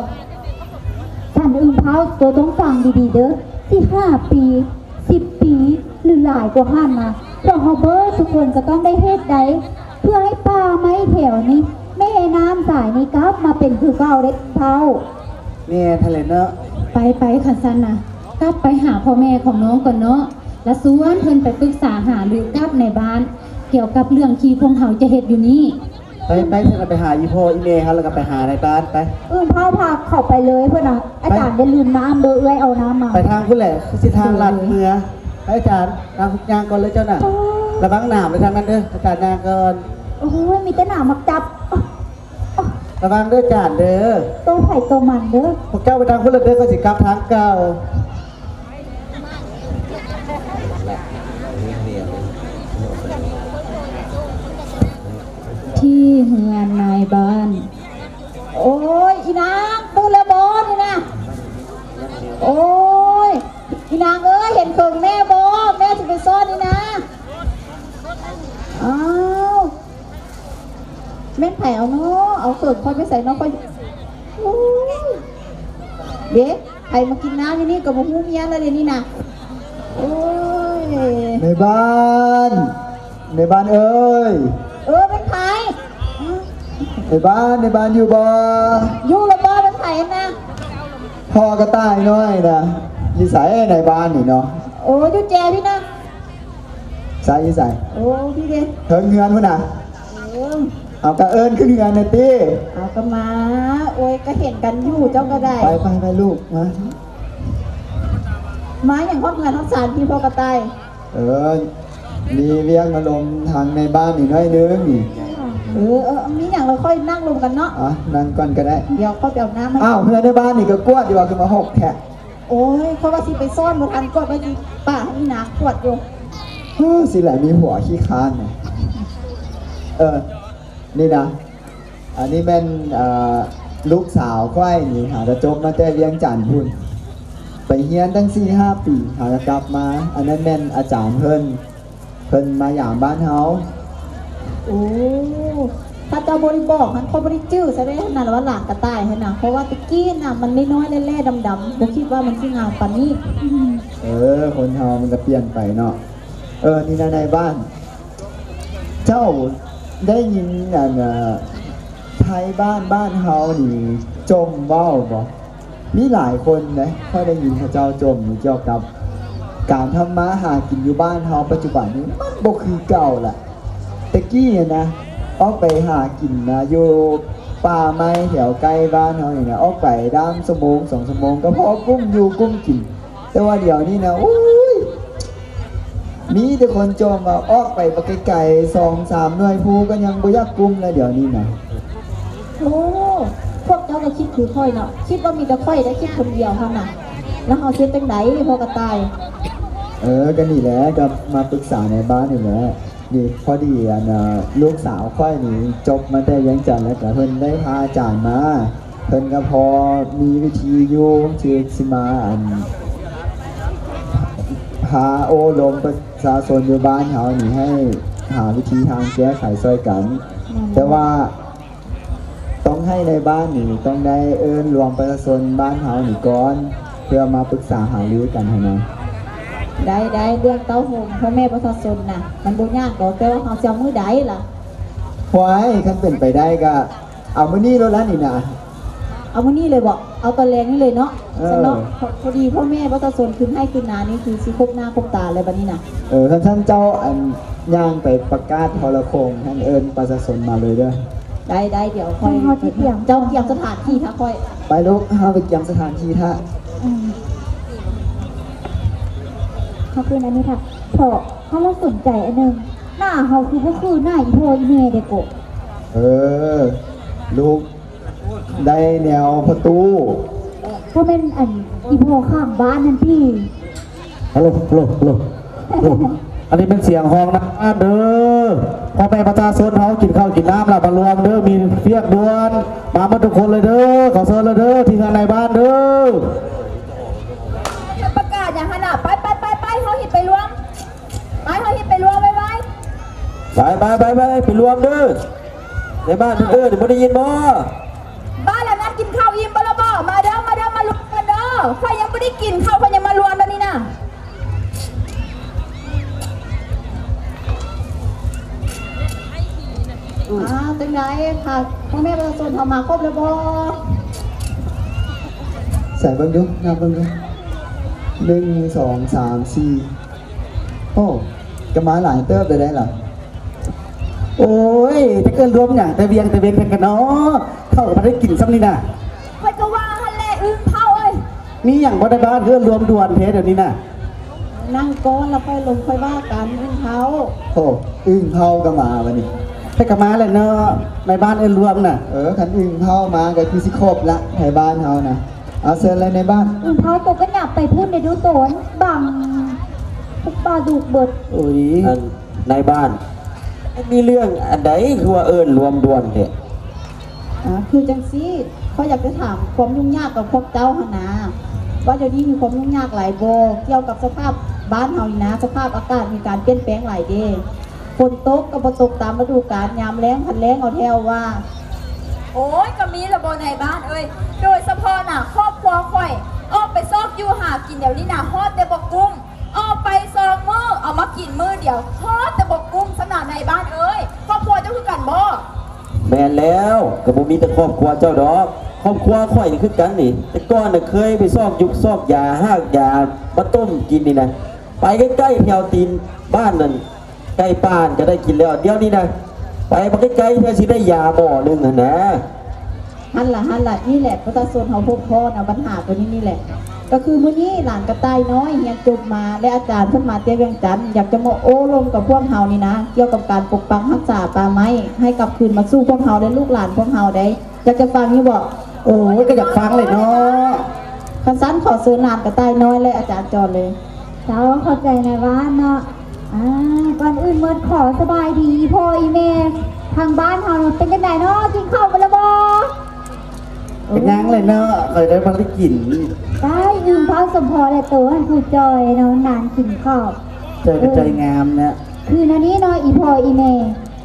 ທ່ານອຶ່ງເພົາ ໂຕຕ້ອງຟັງດີໆເດີ ຊິຫ້າປີ ສິບປີ ຫຼື ຫຼາຍກວ່າຫັ້ນນະ ພວກເຮົາເບິດທຸກຄົນກະຕ້ອງໄດ້ເຮັດໃດ໋ ເພື່ອໃຫ້ປ່າໄມ້ແຖວນີ້ ແມ່ນ້ຳສາຍນີ້ກັບມາເປັນຄືເກົ່າເດ້ເຖົ້າ. ແມ່ນຫັ້ນແຫຼະເນາະ. ໄປໆ ຄັນຊັ້ນນະ ກັບໄປຫາພໍ່ແມ່ຂອງນ້ອງກ່ອນເນາະ ລະຊວນເພິ່ນໄປປຶກສາຫາລືກັບໃນບ້ານ ກ່ຽວກັບເລື່ອງທີ່ພວກເຮົາຈະເຮັດຢູ່ນີ້. ໄປ ໄປ ຊັ້ນກະໄປຫາອີ່ພໍ່ອີ່ແມ່ເຮົາ ແລ້ວກະໄປຫານາຍບ້ານໄປ. ອືມ ພາ ພາເຂົາໄປເລີຍເພິ່ນນະ. ອາຈານຢ່າລືມນ້ຳເດີ ເອື້ອຍເອົານ້ຳມາ. ໄປທາງພຸ້ນແຫຼະ ຄືຊິທາງລັດເມືອ. ໄປອາຈານ ຍ່າງ ຍ່າງກ່ອນເລີຍເຈົ້ານະ. ລະວັງໜາມໄປທາງນັ້ນເດີ ອາຈານຍ່າງກ່ອນ. ໂອ້ຍ ມີແຕ່ໜາມມັກຈັບ. ລະວັງເດີອາຈານເດີ. ໂຕໃຜໂຕມັນເດີ. ພວກເຈົ້າໄປທາງພຸ້ນລະເດີ ຂ້ອຍຊິກັບທາງເກົ່າ. ທີ່ເຮືອນນາຍບ້ານ. ໂອ້ຍ ອີນາງ ຕື່ນແລ້ວບໍນີ້ນະ? ໂອ້ຍ ອີນາງເອີຍ ເຫັນເຂີງແມ່ບໍ? ແມ່ຊິໄປຊ້ອນອີນາ. ອ້າວ ແມ່ນໃຜເອົາເນາະ? ເອົາເຂີງຂ້ອຍໄປໃສເນາະ? ຂ້ອຍ ໂອ້ຍ ເດ້ ໃຜມາກິນນ້ຳຢູ່ນີ້ກະບໍ່ຮູ້ເມຍລະເດນີ້ນະ. ໂອ້ຍ ແມ່ບ້ານ ແມ່ບ້ານເອີຍ. ເອີ ແມ່ນໃຜ? ແມ່ບ້ານ ແມ່ບ້ານຢູ່ບໍ່? ຢູ່ລະບໍ່? ແມ່ນໃຜຫັ້ນນະ? ພໍ່ກະຕ່າຍນ້ອຍນະ. ຢູ່ໃສນາຍບ້ານນີ້ເນາະ? ໂອ້ ຢູ່ແຈພີ້ນະ. ໃສ ຢູ່ໃສ? ໂອ້ ພີ້ເດ. ເທິງເຮືອນພຸ້ນນະ. ເອີ ເອົາກະເອີ້ນຂຶ້ນເຮືອນແດ່ຕິ. ເອົາກະມາ. ໂອ້ຍ ກະເຫັນກັນຢູ່ ເຈົ້າກະໄດ້. ໄປ ໄປ ໄປລູກ ມາ. ມາຫຍັງຮອດເຮືອນຮອດຊານພີ້ ພໍ່ກະຕ່າຍ? ເອີ ມີວຽກມາລົມທາງໃນບ້ານນີ້ໜ້ອຍໜຶ່ງນີ້. ເອີ ເອີ ມີຫຍັງລະຄ່ອຍນັ່ງລົມກັນເນາະ. ອ່ະ ນັ່ງກ່ອນກະໄດ້. ດຽວຂ້ອຍໄປເອົານ້ຳໃຫ້. ອ້າວ ເຮືອນໃນບ້ານນີ້ກະກວາດຢູ່ວ່າ ຄືມາຫົກແທ້. ໂອ້ຍ ຂ້ອຍວ່າຊິໄປຊ້ອນ ບໍ່ທັນກວາດ ວ່າຊິປະໃຫ້ອີນາງກວາດຢູ່. ເອີ ຊິແຫຼະ ມີຜົວຂີ້ຄ້ານ. ເອີ ນີ້ນະ ອັນນີ້ແມ່ນ ເອີ ລູກສາວຂ້ອຍນີ້ ຫາກະຈົບມາແຕ່ວຽງຈັນພຸ້ນ ໄປຮຽນຕັ້ງສີ່ຫ້າປີ ຫາກະກັບມາ. ອັນນັ້ນແມ່ນອາຈານເພິ່ນ ເພິ່ນມາຢາມບ້ານເຮົາ. ໂອ້ ຖ້າເຈົ້າບໍ່ໄດ້ບອກຫັ້ນ ຂ້ອຍບໍ່ໄດ້ຈື່ຊະເດ້ຫັ້ນນະ ວ່າຫຼານກະຕ່າຍຫັ້ນນະ. ເພາະວ່າແຕ່ກີ້ນະ ມັນນ້ອຍໆ ແຫຼ້ໆ ດຳໆ ບໍ່ຄິດວ່າມັນຊິງາມປານນີ້. ເອີ ຄົນເຮົາມັນກະປ່ຽນໄປເນາະ. ເອີ ນີ້ນະ ນາຍບ້ານ ເຈົ້າໄດ້ຍິນອັນ ເອີ ໄທບ້ານ ບ້ານເຮົານີ້ຈົ່ມເວົ້າບໍ່? ມີຫຼາຍຄົນເດ້ ຂ້ອຍໄດ້ຍິນເຂົາເຈົ້າຈົ່ມກ່ຽວກັບການທຳມາຫາກິນຢູ່ບ້ານເຮົາປັດຈຸບັນນີ້ ມັນບໍ່ຄືເກົ່າລະ. ແຕ່ກີ້ນະ ອອກໄປຫາກິນນະ ຢູ່ປ່າໄມ້ແຖວໃກ້ບ້ານເຮົານີ້ນະ ອອກໄປດາມຊົ່ວໂມງສອງຊົ່ວໂມງ ກໍພໍກຸ້ມຢູ່ກຸ້ມກິນ. ແຕ່ວ່າດຽວນີ້ນະ ໂອ້ຍ ມີແຕ່ຄົນຈົ່ມວ່າອອກໄປບັກໄກໆ ສອງສາມໜ່ວຍພູກໍຍັງບໍ່ຢາກກຸ້ມແລ້ວດຽວນີ້ນະ. ໂອ້ ພວກເຈົ້າກໍຄິດຄືຂ້ອຍເນາະ, ຄິດວ່າມີແຕ່ຂ້ອຍໄດ້ຄິດຄົນດຽວຫັ້ນນະ. ແລ້ວເຮົາຊິເຮັດຈັ່ງໃດ ພໍ່ກະຕ່າຍ? ເອີ ກໍນີ້ແຫຼະ ກໍມາປຶກສານາຍບ້ານນີ້ແຫຼະ. ນີ້ ພໍດີອັນ ເອີ ລູກສາວຂ້ອຍນີ້ຈົບມາແຕ່ວຽງຈັນ ແລ້ວກໍເພິ່ນໄດ້ພາອາຈານມາ ເພິ່ນກໍພໍມີວິທີຢູ່ ທີ່ຊິມາອັນ ພາໂອ້ລົມປະຊາຊົນຢູ່ບ້ານເຮົານີ້ ໃຫ້ຫາວິທີທາງແກ້ໄຂຊ່ອຍກັນ. ແມ່ນ. ແຕ່ວ່າ ຕ້ອງໃຫ້ນາຍບ້ານນີ້ຕ້ອງໄດ້ເອີ້ນລວມປະຊາຊົນບ້ານເຮົານີ້ກ່ອນ ເພື່ອມາປຶກສາຫາລືກັນຫັ້ນນະ. ໄດ້ໆ ເລື່ອງເຕົ້າໂຮມພໍ່ແມ່ປະຊາຊົນນະ ມັນບໍ່ຍາກດອກ ແຕ່ວ່າເຮົາຊິເອົາມື້ໃດລະ? ໂອ້ຍ ຄັນເປັນໄປໄດ້ກະເອົາມື້ນີ້ໂລດລະນີ້ນະ. ເອົາມື້ນີ້ເລີຍບໍ? ເອົາຕອນແລງນີ້ເລີຍເນາະ. ເອີ ຊັ້ນເນາະ ພໍ ພໍດີພໍ່ແມ່ປະຊາຊົນຂຶ້ນໄຮ່ຂຶ້ນນານີ້ຄືຊິຄົບໜ້າຄົບຕາແລ້ວບັດນີ້ນະ. ເອີ ຄັນຊັ້ນເຈົ້າ ອັນ ຍ່າງໄປປະກາດໂທລະໂຄ່ງ ໃຫ້ເອີ້ນປະຊາຊົນມາເລີຍເດີ. ໄດ້ໆ ດຽວຂ້ອຍ ເຮົາຊິຕຽມ ເຈົ້າກຽມສະຖານທີ່ຖ້າຂ້ອຍ. ໄປລູກ ເຮົາໄປກຽມສະຖານທີ່ຖ້າ. ອືມ ເຮົາຄືນອັນນີ້ຖ້າ ເພາະເຮົາລະສົນໃຈອັນໜຶ່ງ ໜ້າເຮົາຄືບໍ່ຄືໜ້າອີ່ພໍ່ອີ່ແມ່ເດໂກະ. ເອີ ລູກ ໄດ້ແນວພໍ່ຕູ້. ບໍ່ແມ່ນອັນອີ່ພໍ່ຂ້າງບ້ານນັ້ນຕິ? ຮັລໂຫຼ ຮັລໂຫຼ ຮັລໂຫຼ ອັນນີ້ເປັນສຽງຮອງນາຍບ້ານເດີ. ພໍ່ແມ່ປະຊາຊົນເຮົາກິນເຂົ້າກິນນ້ຳລະ ມາລວມເດີ ມີວຽກດ່ວນ. ມາໝົດທຸກຄົນເລີຍເດີ ຂໍເຊີນເລີຍເດີ ທີ່ເຮືອນນາຍບ້ານເດີ. ປະກາດຫຍັງຫັ້ນນະ? ໄປ ໄປ ໄປ ໄປ ເຮົາຊິໄປລວມ. ໄປ ເຮົາຊິໄປລວມໄວໆ. ໄປ ໄປ ໄປ ໄປ ໄປລວມເດີ. ໃນບ້ານເພິ່ນເອີ້ນ ບໍ່ໄດ້ຍິນບໍ່? ບ້ານຫຼັງນັ້ນກິນເຂົ້າອີ່ມບໍ່ລະບໍ່? ມາເດີ ມາເດີ ມາລວມກັນເດີ. ຂ້ອຍຍັງບໍ່ໄດ້ກິນເຂົ້າ ຂ້ອຍຍັງມາລວມແລ້ວນີ້ນະ. ອ້າວ ຈັ່ງໃດ ຖ້າພໍ່ແມ່ປະຊາຊົນເຮົາມາຄົບແລ້ວບໍ່? ໃສ່ເບິ່ງດູ ນັບເບິ່ງດູ ໜຶ່ງ ສອງ ສາມ ສີ່ ໂອ້ ກໍມາຫຼາຍເຕີບແລ້ວໄດ໋ລະ. ໂອ້ຍ ຈັກເອີ້ນລວມຫຍັງ ແຕ່ວຽງແຕ່ເວັນແທ້ກະເນາະ ເຂົ້າກໍບໍ່ໄດ້ກິນຊ້ຳນີ້ນະ. ຂ້ອຍກໍວ່າຫັ້ນແຫຼະ ອຶ່ງເຜົາເອີຍ. ມີຫຍັງບໍ່ໃນບ້ານ ເອີ້ນລວມດ່ວນແທ້ດຽວນີ້ນະ. ນັ່ງກ່ອນລະຄ່ອຍລົງຄ່ອຍວ່າກັນ ອຶ່ງເຜົາ. ໂອ້ ອຶ່ງເຜົາກໍມາບັດນີ້. ແທ້ກໍມາແຫຼະເນາະ ນາຍບ້ານເອີ້ນລວມນະ. ເອີ ຄັນອຶ່ງເຜົາມາກໍຄືຊິຄົບລະ ນາຍບ້ານເຮົານະ. ເອົາ ເຊີນເລີຍນາຍບ້ານ. ອຶ່ງເຜົາໂຕກໍຫຍັບໄປພຸ້ນເດດູໂຕນ ບັງພວກປາດຸກເບິດ. ໂອ້ຍ ອັນ ນາຍບ້ານ ມັນມີເລື່ອງອັນໃດຄືວ່າເອີ້ນລວມດ່ວນແທ້? ອາ ຄືຈັ່ງຊີ້ ຂ້ອຍຢາກຈະຖາມຄວາມຫຍຸ້ງຍາກຂອງພວກເຈົ້າຫັ້ນນາ ວ່າດຽວນີ້ມີຄວາມຫຍຸ້ງຍາກຫຼາຍບໍ່ ກ່ຽວກັບສະພາບບ້ານເຮົານີ້ນາ ສະພາບອາກາດມີການປ່ຽນແປງຫຼາຍເດ. ຝົນຕົກກໍບໍ່ຕົກຕາມລະດູການ ຍາມແລ້ງພັດແລ້ງເອົາແທ້ເອົາວ່າ. ໂອ້ຍ ກໍມີລະບໍ່ນາຍບ້ານເອີຍ ໂດຍສະເພາະນະ ຄອບຄົວຂ້ອຍອອກໄປຊອກຢູ່ຫາກິນດຽວນີ້ນະ ຮອດແຕ່ບໍ່ກຸ້ມ. ອອກໄປສອງມື້ ເອົາມາກິນມື້ດຽວ ຮອດແຕ່ບໍ່ກຸ້ມຊັ້ນນະນາຍບ້ານເອີຍ. ຄອບຄົວເຈົ້າຄືກັນບໍ່? ແມ່ນແລ້ວ ກໍບໍ່ມີແຕ່ຄອບຄົວເຈົ້າດອກ ຄອບຄົວຂ້ອຍນີ້ຄືກັນນີ້. ແຕ່ກ່ອນນະເຄີຍໄປຊອກຢຸກຊອກຢາ ຮາກຢາມາຕົ້ມກິນນີ້ນະ ໄປໃກ້ໆແຖວຕີນບ້ານນັ້ນ ໄກ່ປ່ານກໍໄດ້ກິນແລ້ວ ດຽວນີ້ນະ ໄປບັກໄກໆ ເພື່ອຊິໄດ້ຢາໝໍ້ໜຶ່ງຫັ້ນນະ. ຫັ້ນລະ ຫັ້ນລະ ນີ້ແຫຼະ ປະຊາຊົນເຮົາພົບພໍ້ນະ ບັນຫາໂຕນີ້ນີ້ແຫຼະ. ກໍຄືມື້ນີ້ຫຼານກະຕ່າຍນ້ອຍຮຽນຈົບມາ ແລະ ອາຈານເພິ່ນມາແຕ່ວຽງຈັນ ຢາກຈະມາໂອ້ລົມກັບພວກເຮົານີ້ນະ ກ່ຽວກັບການປົກປັກຮັກສາປ່າໄມ້ ໃຫ້ກັບຄືນມາສູ່ພວກເຮົາ ແລະ ລູກຫຼານພວກເຮົາໄດ໋. ຢາກຈະຟັງຢູ່ບໍ່? ໂອ້ຍ ກໍຢາກຟັງແຫຼະເນາະ. ຄັນຊັ້ນ ຂໍເຊີນຫຼານກະຕ່າຍນ້ອຍ ແລະ ອາຈານຈອນເລີຍ. ເຈົ້າ ຂອບໃຈນາຍບ້ານເນາະ. ອ່າ ກ່ອນອື່ນໝົດ ຂໍສະບາຍດີອີ່ພໍ່ອີ່ແມ່ທາງບ້ານເຮົາເນາະ. ເປັນຈັ່ງໃດເນາະ ກິນເຂົ້າໄປແລ້ວບໍ່? ກໍຍັງແຫຼະເນາະ ຂ້ອຍກໍບໍ່ໄດ້ກິນ. ໄດ້ ອຶ່ງເຜົາສົມພໍແລ້ວ ໂຕຫັ້ນຜູ້ຈ່ອຍເນາະ ນານກິນເຂົ້າ. ຈ່ອຍກໍຈ່ອຍງາມນະ. ຄືແນວນີ້ເນາະ ອີ່ພໍ່ອີ່ແມ່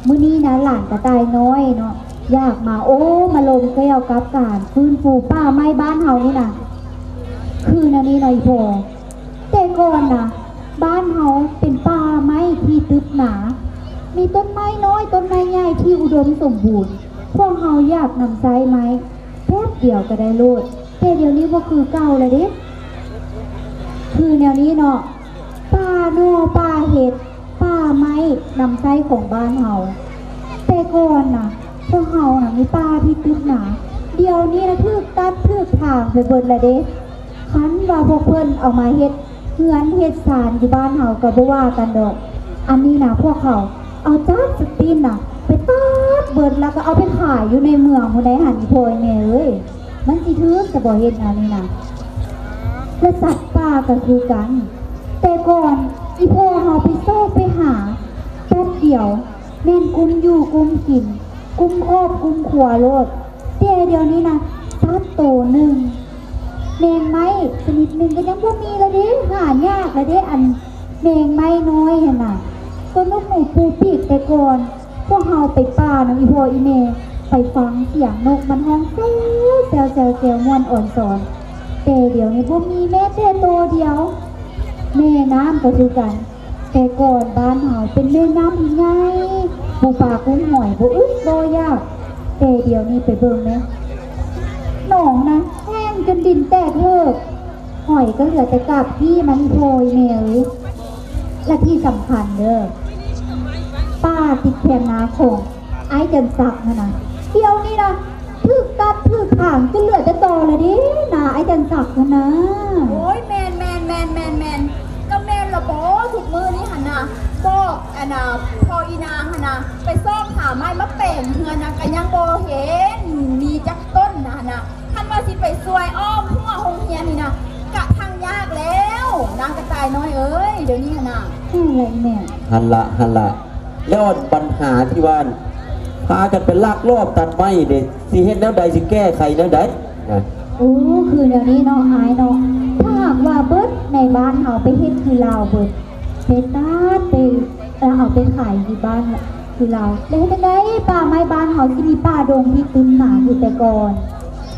ມື້ນີ້ນະ ຫຼານກະຕ່າຍນ້ອຍເນາະ ຢາກມາໂອ້ມາລົມກ່ຽວກັບການຟື້ນຟູປ່າໄມ້ບ້ານເຮົານີ້ນະ. ຄືແນວນີ້ເນາະ ອີ່ພໍ່ ແຕ່ກ່ອນນະ ເປັນປ່າໄມ້ທີ່ຕຶບໜາ, ມີຕົ້ນໄມ້ນ້ອຍ ຕົ້ນໄມ້ໃຫຍ່ທີ່ອຸດົມສົມບູນ. ພວກເຮົາຢາກນຳໃຊ້ໄມ້ແປັບດຽວກໍໄດ້ໂລດ, ແຕ່ດຽວນີ້ບໍ່ຄືເກົ່າແລ້ວເດ້. ຄືແນວນີ້ເນາະ, ປ່າໜໍ່ ປ່າເຫັດ, ປ່າໄມ້ນຳໃຊ້ຂອງບ້ານເຮົາ. ແຕ່ກ່ອນນະ ພວກເຮົານະມີປ່າທີ່ຕຶບໜາ, ດຽວນີ້ນະຖືກຕັດຖືກຖາງໄປເບິດແລ້ວເດ້. ຄັນວ່າພວກເພິ່ນເອົາມາເຮັດເຮືອນເຮັດຊານຢູ່ບ້ານເຮົາກໍບໍ່ວ່າກັນດອກ. ອັນນີ້ນະພວກເຂົາເອົາຈັກສະຕີນນະໄປຕັດເບິດ ແລ້ວກໍເອົາໄປຂາຍຢູ່ໃນເມືອງພຸ້ນໃດຫັ້ນ ອີ່ພໍ່ອີ່ແມ່ເອີຍ. ມັນຊິຖືກຊະບໍ່ເຮັດແນວນີ້ນະ. ແລະສັດປ່າກໍຄືກັນ, ແຕ່ກ່ອນອີ່ພໍ່ເຮົາໄປຊອກໄປຫາແປັບດຽວ ແມ່ນກຸມຢູ່ກຸມກິນ ກຸມຄອບກຸມຄົວໂລດ. ແຕ່ດຽວນີ້ນະ ສັດໂຕໜຶ່ງ ແມງໄມ້ຊະນິດໜຶ່ງກໍຍັງບໍ່ມີແລ້ວເດ້, ຫາຍາກແລ້ວເດ້. ອັນແມງໄມ້ນ້ອຍຫັ້ນນະ ກໍນົກໜູປູປີກ. ແຕ່ກ່ອນພວກເຮົາໄປປ່ານຳອີ່ພໍ່ອີ່ແມ່ ໄປຟັງສຽງນົກມັນຮ້ອງແຊວໆໆ ມ່ວນອອນຊອນ, ແຕ່ດຽວນີ້ບໍ່ມີແມ້ແຕ່ໂຕດຽວ. ແມ່ນ້ຳກໍຄືກັນ, ແຕ່ກ່ອນບ້ານເຮົາເປັນແມ່ນ້ຳທີ່ໃຫຍ່ ປູປາກຸ້ງຫອຍບໍ່ອຶດບໍ່ຢາກ, ແຕ່ດຽວນີ້ໄປເບິ່ງແມ້ ໜອງນະແຫ້ງຈົນດິນແຕກເຫີກ, ຫອຍກໍເຫຼືອແຕ່ກາບກີ້ມັນ ອີ່ພໍ່ອີ່ແມ່ເອີຍ. ແລະທີ່ສຳຄັນເດີ ປ່າຕິດແຄມນາຂອງອ້າຍຈັນສັກຫັ້ນນະ ດຽວນີ້ນະ ຖືກຕັດຖືກຖາງຈົນເຫຼືອແຕ່ຕໍແລ້ວເດ້ນາ ອ້າຍຈັນສັກຫັ້ນນາ. ໂອ້ຍ ແມ່ນໆໆໆໆ ກໍແມ່ນລະບໍ ທຸກມື້ນີ້ຫັ້ນນະ ບອກອັນນາ ພໍ່ອີນາງຫັ້ນນະ ໄປຊອກຫາໄມ້ມາແປງເຮືອນນະ ກໍຍັງບໍ່ເຫັນມີຈັກຕົ້ນນະຫັ້ນນະ. ຄັນວ່າຊິໄປຊ່ວຍອ້ອມຮົ້ວໂຮງຮຽນນີ້ນະ ກະທັງຍາກແລ້ວ ນາງກະຕ່າຍນ້ອຍເອີຍ ດຽວນີ້ຫັ້ນນະ. ຫັ້ນລະອີ່ແມ່ ຫັ້ນລະ ຫັ້ນລະ. ແລ້ວອັນບັນຫາທີ່ວ່າພາກັນໄປລັກລອບຕັດໄມ້ເດ ຊິເຮັດແນວໃດ ຊິແກ້ໄຂແນວໃດນະ? ໂອ້ ຄືແນວນີ້ເນາະ ອ້າຍເນາະ, ຖ້າຫາກວ່າເບິດໃນບ້ານເຮົາໄປເຮັດຄືລາວເບິດ ໄປຕັດ ໄປ ເອົາໄປຂາຍຢູ່ບ້ານຄືລາວ ແລ້ວເຮັດຈັ່ງໃດປ່າໄມ້ບ້ານເຮົາຊິມີປ່າດົງທີ່ຕຶບໜາຄືແຕ່ກ່ອນ?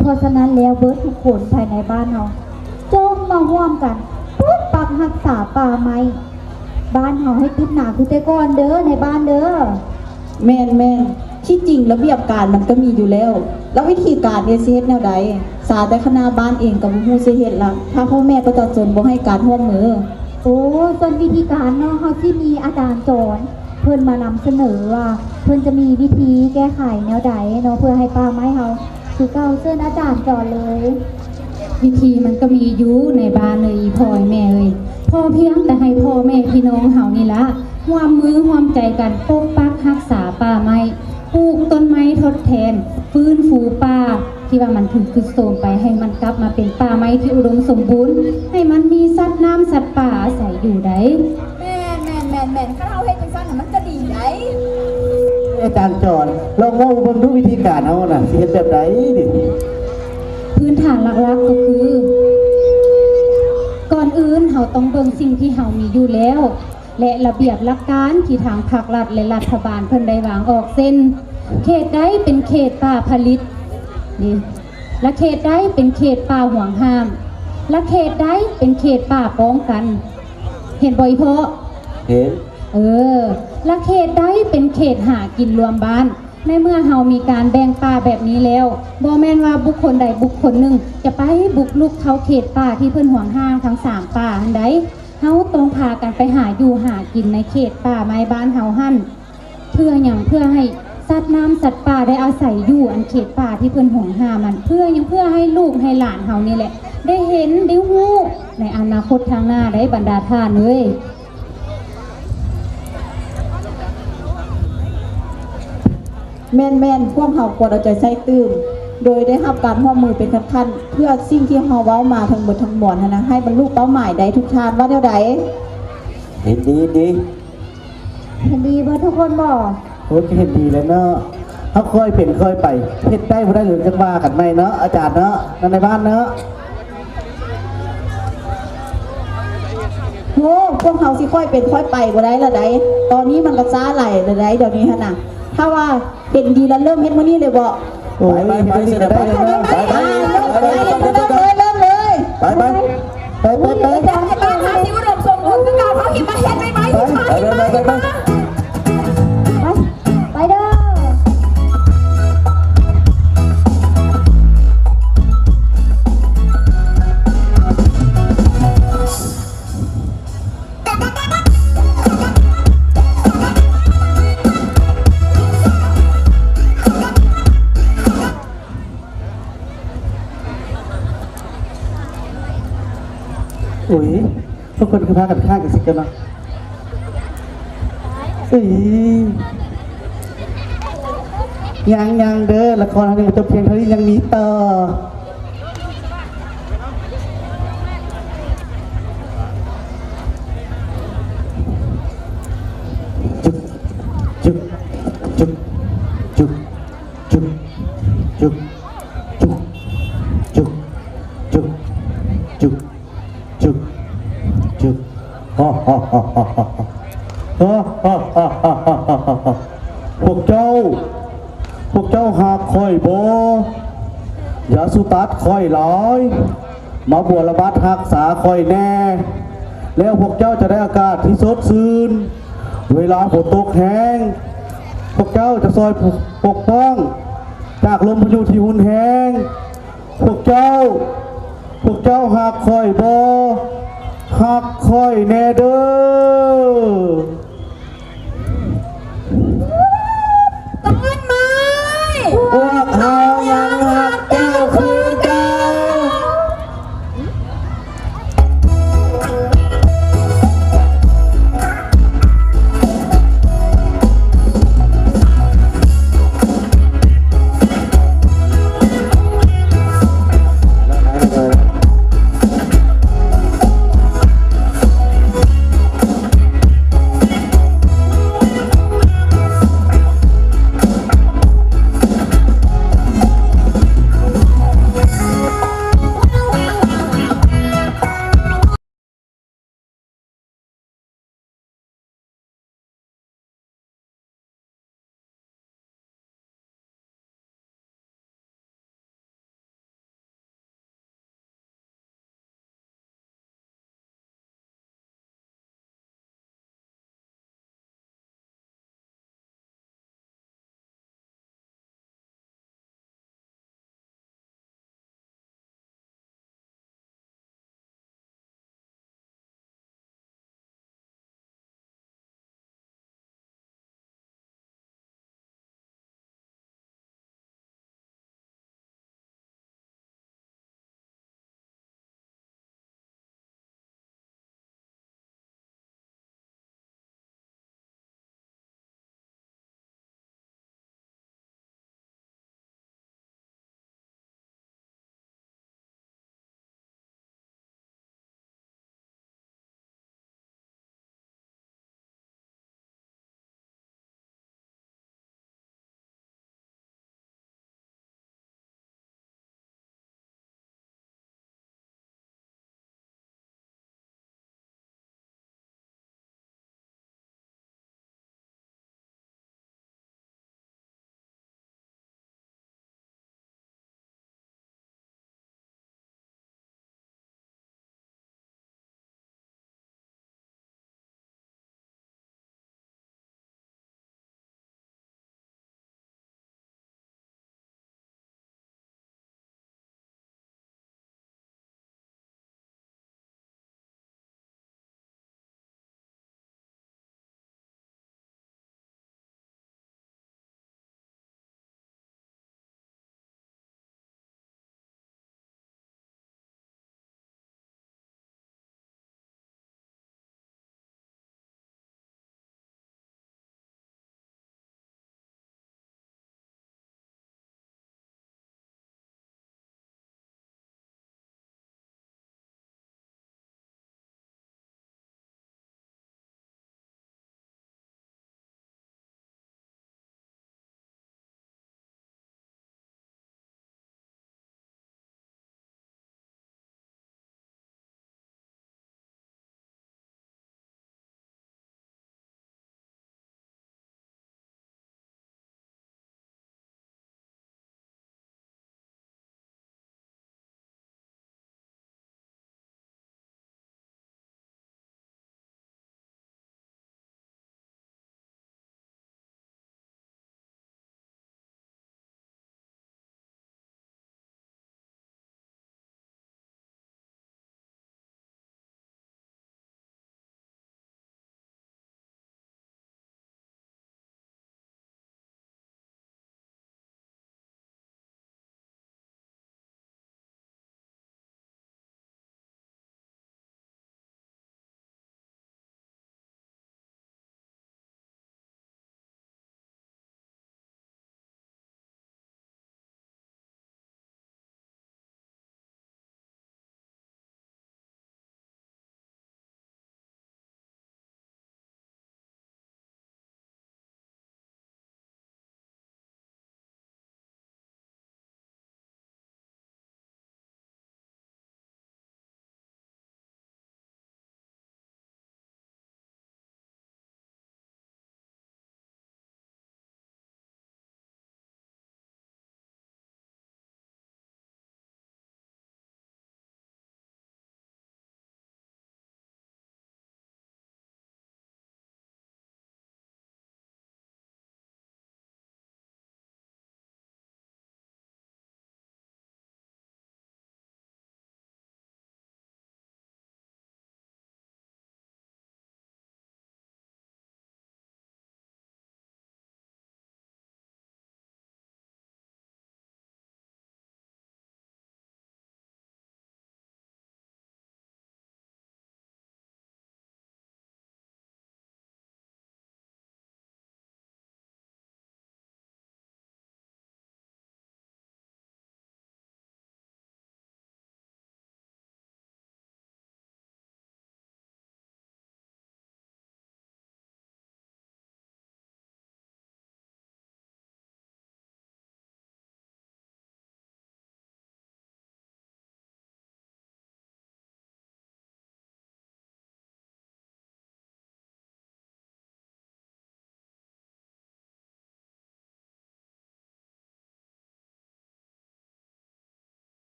ເພາະສະນັ້ນແລ້ວ ເບິດທຸກຄົນພາຍໃນບ້ານເຮົາຈົ່ງມາຮ່ວມກັນປົກປັກຮັກສາປ່າໄມ້ ບ້ານເຮົາໃຫ້ຕຶບໜາຄືແຕ່ກ່ອນເດີ ໃນບ້ານເດີ. ແມ່ນໆ ທີ່ຈິງລະບຽບການມັນກໍມີຢູ່ແລ້ວ ແລ້ວວິທີການເດ ຊິເຮັດແນວໃດ? ຊາວແຕ່ຄະນະບ້ານເອງກໍບໍ່ຮູ້ຊິເຮັດລະ ຖ້າພໍ່ແມ່ປະຊາຊົນບໍ່ໃຫ້ການຮ່ວມມື. ໂອ້ ສ່ວນວິທີການເນາະ ເຮົາຊິມີອາຈານສອນ ເພິ່ນມານຳສະເໜີວ່າ ເພິ່ນຈະມີວິທີແກ້ໄຂແນວໃດເນາະ ເພື່ອໃຫ້ປ່າໄມ້ເຮົາຄືເກົ່າ. ເຊີນອາຈານສອນເລີຍ. ວິທີມັນກໍມີຢູ່ໃນບ້ານເລີຍ ອີ່ພໍ່ອີ່ແມ່ເອີຍ, ພໍພຽງແຕ່ໃຫ້ພໍ່ແມ່ພີ່ນ້ອງເຮົານີ້ລະ ຮ່ວມມືຮ່ວມໃຈກັນປົກປັກຮັກສາປ່າໄມ້, ປູກຕົ້ນໄມ້ທົດແທນ, ຟື້ນຟູປ່າທີ່ວ່າມັນຖືກຊຸດໂຊມໄປ ໃຫ້ມັນກັບມາເປັນປ່າໄມ້ທີ່ອຸດົມສົມບູນ, ໃຫ້ມັນມີສັດນ້ຳສັດປ່າອາໄສຢູ່ໃດ໋. ແມ່ນໆໆໆ ຄັນເຮົາເຮັດຈັ່ງຊັ້ນນະ ມັນຈະດີໃດ໋. ອາຈານຈອນ ລອງເວົ້າເບິ່ງດູ ວິທີການເຮົານະ ຊິເຮັດແບບໃດນີ້? ພື້ນຖານຫຼັກໆກໍຄື ກ່ອນອື່ນເຮົາຕ້ອງເບິ່ງສິ່ງທີ່ເຮົາມີຢູ່ແລ້ວ ແລະ ລະບຽບຫຼັກການທີ່ທາງພາກລັດ ແລະ ລັດຖະບານເພິ່ນໄດ້ວາງອອກ ເຊັ່ນ ເຂດໃດເປັນເຂດປ່າຜະລິດນີ້ ແລະ ເຂດໃດເປັນເຂດປ່າຫວງຫ້າມ ແລະ ເຂດໃດເປັນເຂດປ່າປ້ອງກັນ. ເຫັນບໍ່ອີ່ພໍ່? ເຫັນ. ເອີ ແລະ ເຂດໃດເປັນເຂດຫາກິນລວມບ້ານ. ໃນເມື່ອເຮົາມີການແບ່ງປ່າແບບນີ້ແລ້ວ ບໍ່ແມ່ນວ່າບຸກຄົນໃດບຸກຄົນໜຶ່ງຈະໄປບຸກລຸກເຂົ້າເຂດປ່າທີ່ເພິ່ນຫວງຫ້າມທັງສາມປ່າຫັ້ນໃດ໋. ເຮົາຕ້ອງພາກັນໄປຫາຢູ່ຫາກິນໃນເຂດປ່າໄມ້ບ້ານເຮົາຫັ້ນ. ເພື່ອຫຍັງ? ເພື່ອໃຫ້ສັດນ້ຳສັດປ່າໄດ້ອາໄສຢູ່ອັນເຂດປ່າທີ່ເພິ່ນຫວງຫ້າມນັ້ນ. ເພື່ອຫຍັງ? ເພື່ອໃຫ້ລູກໃຫ້ຫຼານເຮົານີ້ແຫຼະ ໄດ້ເຫັນໄດ້ຮູ້ໃນອະນາຄົດທາງໜ້າໄດ໋ ບັນດາທ່ານເອີຍ. ແມ່ນໆ ພວກເຮົາຄວນເອົາໃຈໃສ່ຕື່ມ ໂດຍໄດ້ຮັບການຮ່ວມມືເປັນຂັ້ນໆ ເພື່ອສິ່ງທີ່ເຮົາເວົ້າມາທັງໝົດທັງມວນຫັ້ນນະ ໃຫ້ບັນລຸເປົ້າໝາຍໄດ້. ທຸກທ່ານວ່າແນວໃດ? ເຫັນດີ ເຫັນດີ. ເຫັນດີເບິດທຸກຄົນບໍ່? ໂອ້ຍ ເຫັນດີແລ້ວເນາະ. ເຮົາຄ່ອຍເປັນຄ່ອຍໄປ ເຮັດໄດ້ບໍ່ໄດ້ ເຮົາຈັ່ງວ່າກັນໃໝ່ເນາະ ອາຈານເນາະ ນາຍບ້ານເນາະ. ໂອ້ ພວກເຮົາຊິຄ່ອຍເປັນຄ່ອຍໄປບໍ່ໄດ້ລະໃດ໋ ຕອນນີ້ມັນກໍຊ້າຫຼາຍລະໃດ໋ ດຽວນີ້ຫັ້ນນະ. ຖ້າວ່າເຫັນດີລະເລີ່ມເຮັດມື້ນີ້ເລີຍບໍ່? ໂອ້ຍ ໄປໆໆ ເຮັດມື້ນີ້ກໍໄດ້ເລີຍເນາະ. ໄປໆໆ ເລີ່ມເລີຍ ເລີ່ມເລີຍ ໄປໆ ໄປໆ ໄປໆ ໄປໆ ໄປ ເຮົາຊິອຸດົມສົມບູນຄືເກົ່າ ເຮົາຊິມາເຮັດໃໝ່ ໄປ ໄປເດີ. ໂອ້ຍ ພວກເພິ່ນຄືພາກັນຄ້າງກັນຊິກັນເນາະ. ເອີຍ ຍັງ ຍັງເດີ ລະຄອນເຮົາຍັງບໍ່ຈົບພຽງເທົ່ານີ້ ຍັງມີຕໍ່. ພວກເຈົ້າ ພວກເຈົ້າຮັກຂ້ອຍບໍ່? ຢ່າສູ່ຕັດຂ້ອຍຫຼາຍ. ມາບົວລະບັດຮັກສາຂ້ອຍແດ່ ແລ້ວພວກເຈົ້າຈະໄດ້ອາກາດທີ່ສົດຊື່ນ. ເວລາຝົນຕົກແຮງ ພວກເຈົ້າຈະຊ່ອຍປົກປ້ອງຈາກລົມພາຍຸທີ່ຮຸນແຮງ. ພວກເຈົ້າ ພວກເຈົ້າຮັກຂ້ອຍບໍ່? ຮັກຂ້ອຍແດ່ເດີ.